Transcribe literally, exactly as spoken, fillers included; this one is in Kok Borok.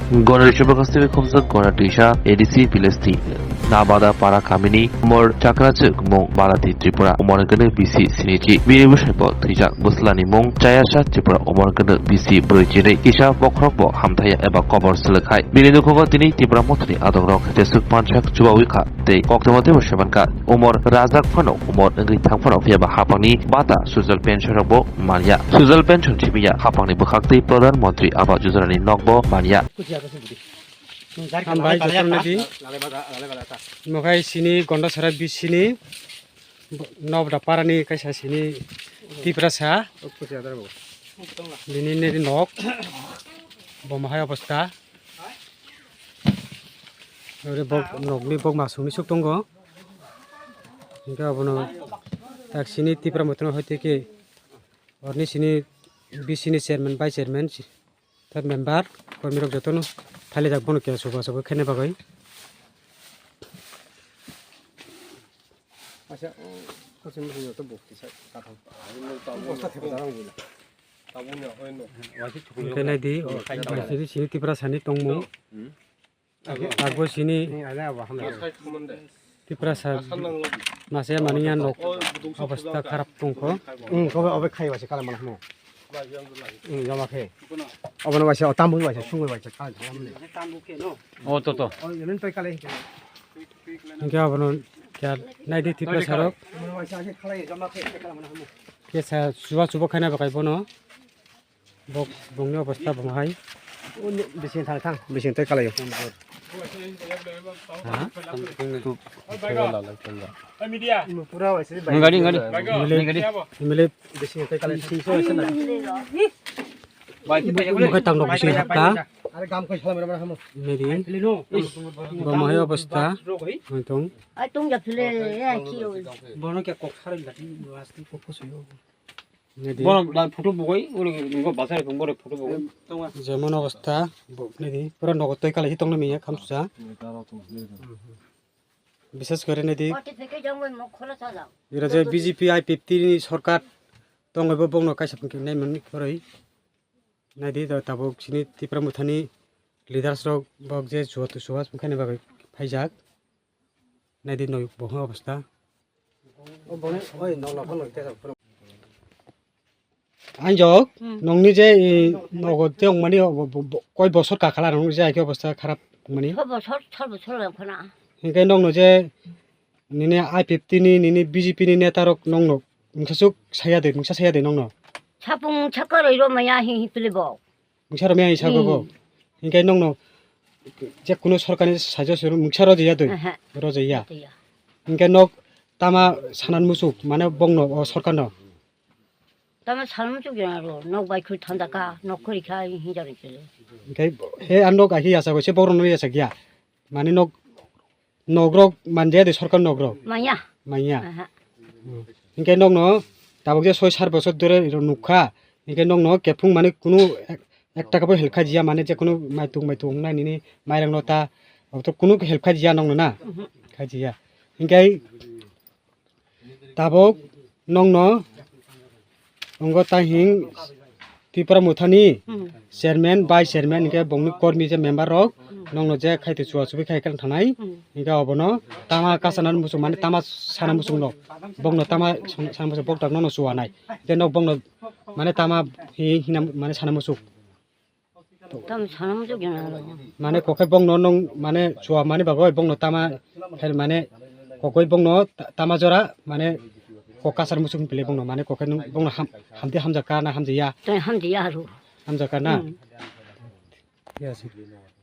Gona Rishobakasti khumjak Gona Twisa A D C village ni Nabada para kamini umor chakrachwk mung Balati Tripura umor gwnw bisi sinichi. Bini bwsai bo thwijak bwslani mung Chayasa Tripura umor gwnw bisi brwi chinwi. Kisa bokhorok bo hamthaya eba kobor swlwk hai. Bini nukhugo tini Tipra mothani adongrok jeswk pansak chubawi kha tei koktwma teibo sebankha. Umor rajak phano umor wngwi thang phano phiyaba hapangni bata social pension rokbo manya. Social pension simiya hapangni bwkhak tei Pradhan Mantri Awas Yojana ni nokbo manya. Hambai jotono di. Mokhai sini Gondasara bisini Nabada parani kaisa sini Tiprasa. Bini nini nok. Bo mohai obostha. Ore bok nokni bok masungni suk tongo. Hingke abono tak sini Tipra Mothano hoite ke orni sini bisini chairman, vice chairman, third member, kormirok jotono phalijak bono keya soba soba khaina bagwi. Acha, o, kochim bwswk joto bukti sa, katham. Bosta thepa jarang bwla. Hingke naidi, o, sini Tiprasani tongmung. Agbo sini Tiprasa mase mani ya nok obostha kharap tongkho. Hmm, kobe obe khai waisa kala mana hamo. Hmm, jama khe. Obo no waisa, o tambo waisa, sungwi waisa kala jama mani. O to to. O, yelin toi kala. Hingke abono kya naidi Tiprasa rok. Obo no waisa, ase kala jama khe, kala mana hamo. Kesa chuba chuba khaina bakai bono. Bok, bongni obostha bong hai. Bising thang thang, bising tei kalaio. Ha? Pura waisa. Gari, gari. Mile, mile. Bising tei kalaio. Mukai tang rok bising hakta. Are gam kai salam mana hamo. Medi. Bong hai obostha. Hai tong. Ai tong ja phile, ya ki o. Bono kya kok sarai lati, last kok ko suyo. Nedi. Bono ba photo bugoi, uri ngo basai rok bore photo bugoi. Jemon obostha, bo-, nedi, pura nogo twi kalai tongna miya khamsa. Bishes kore nedi. Ira je B J P I P F T ni sorkar tongoi bo bongno kaisa phungkhe nai manni khoroi. Naidi do tabuk sini Tipra Mothani leaders rok bok je suwa tu suwa phungkhe ni bagwi phaijak. Naidi noi bo obostha. Anjok, hmm, nongni je, i, nogo te wngmani, o, bo, bo, bo, koi bosor kakhala nongni je, aike obostha kharap wngmani? Sor bosor, sor bosor wng khana. Hingke nongno je, nini I P F T ni, nini B J P ni neta rok nongno, mungsa suk saya de, mungsa saya de nongno? Sapung mungsa koroi ro maya hi hi pili bo. Mungsa ro maya hi sago bo. Hmm. Hingke nongno, je kuno sorkar ni sajyo suru mungsa ro jaya de, aha, ro jaya. Ro jaya. Hingke nok tama sanan musuk, mane bongno, o sorkar no. Tamo salmung chukjana ro, nok bai khuri thanda ka, nok khuri kha, hinjak ni chile. Hingke he a nok ahi yasa ko, se borok no yasa giya. Mane nok, nok rok manja de sorkar nok rok. Manya. Manya. Aha. Hmm. Hingke nok no, tabuk je soi sar bosor dore ro nukha. Hingke nok no kephung mane kunu ek, ek taka bo help khai jiya, mane je kunu maitung, maitung nai nini mairang no ta, obo to kunu help khai jiya nok no na. Mhm. Khai jiya. Hingke Tabuk nongno wngkha tahing Tipra Mothani, hmm, chairman, vice chairman, hingke bongni kormi je member rok, hmm, nongno je khaite chuwa chubi khai khe thanai, hmm, hingke obono tama kasanani muchung, mane tama sana muchung no, bongno tama sana muchung bok tak nono chuwa nai, je nok bongno mane tama hi hina mane sana muchung. Tamo sana muchuk jana ro. Mane kokhe bongno nong mane chuwa mani bagoi bongno tama her mane kokoi bongno ta-, tama jora mane kok kasar muchuk pili bongno mane kokhe nung bongno ham, hamdi hamjak ka na hamjaya? Tei hamjaya ro. Hamjak ka na? Hmm. Ya si.